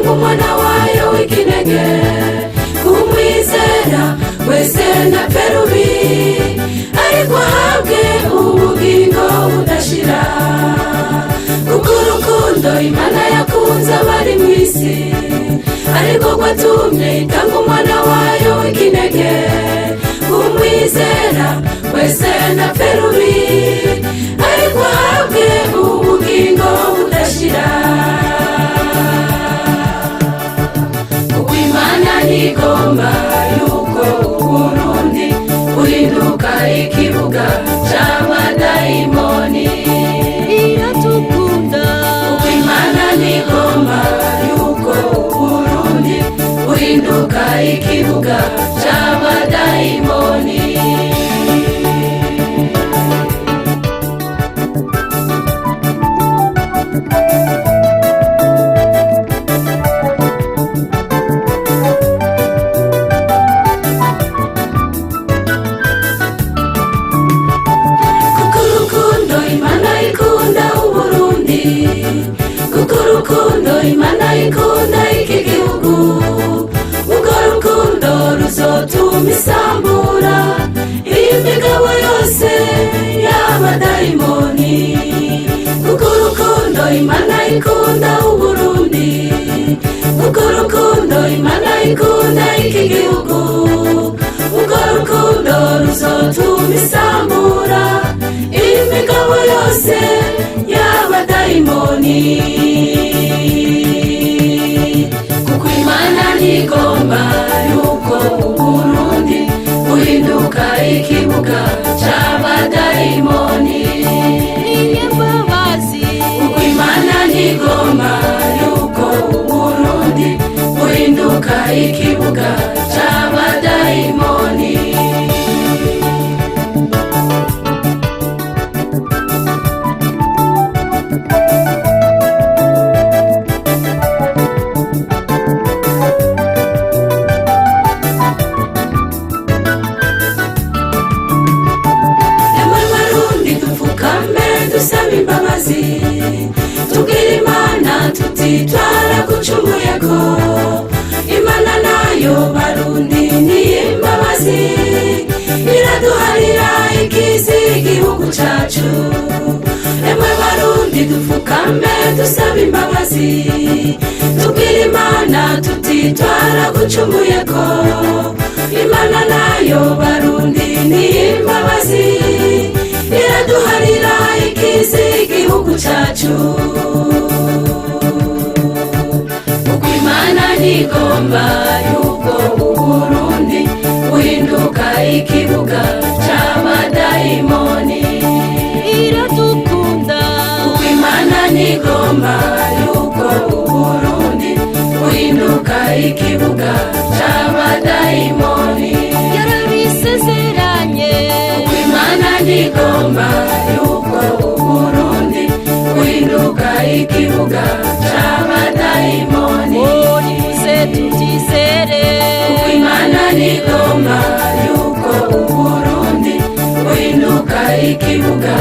Itanga umwana wayo w'ikinege, kumwizera wese ntapfe rubi, ariko ahabwe ubugingo budashira. Kuko urukundo Imana yakunze abari mu isi ariko rwatumye itanga umwana wayo w'ikinege, kumwizera wese ntapfe rubi, ariko ahabwe ubugingo budashira. Kuko Imana ntigomba yuko Uburundi buhinduka ikibuga c'abadayimoni. Iradukunda. Kuko Imana ntigomba yuko Uburundi buhinduka ikibuga c'abadayimoni. Kuko urukundo Imana ikunda Uburundi, kuko urukundo Imana ikunda iki gihugu, urwo rukundo ruzotuma isambura imigabo yose y'abadayimoni. Kuko urukundo Imana ikunda Uburundi, kuko urukundo Imana ikunda iki gihugu, urwo rukundo ruzotuma isambura imigabo yose y'abadayimoni. Kuko Imana ntigomba yuko Uburundi buhinduka ikibuga c'abadayimoni. Ninyembabazi. Kuko Imana ntigomba yuko Uburundi buhinduka ikibuga c'abadayimoni. Emwe Barundi, dupfukame dusaba imbabazi, tubwire Imana tuti twaragucumuyeko. Imana nayo, Barundi, ni imbabazi, iraduharira ikizi igihugu cacu. Emwe Barundi, dupfukame dusaba imbabazi, tubwire Imana tuti twaragucumuyeko. Imana nayo, Barundi, ni imbabazi, iraduharira ikizi igihugu cacu. Kuko Imana ntigomba yuko Uburundi buhinduka ikibuga c'abadayimoni. Iradukunda. Kuko Imana ntigomba yuko Uburundi buhinduka ikibuga c'abadayimoni. Yarabisezeranye. Kuko Imana ntigomba yuko Uburundi buhinduka ikibuga c'abadayimoni. Oh, nimuze tubyizere. Kuko Imana ntigomba yuko Uburundi buhinduka ikibuga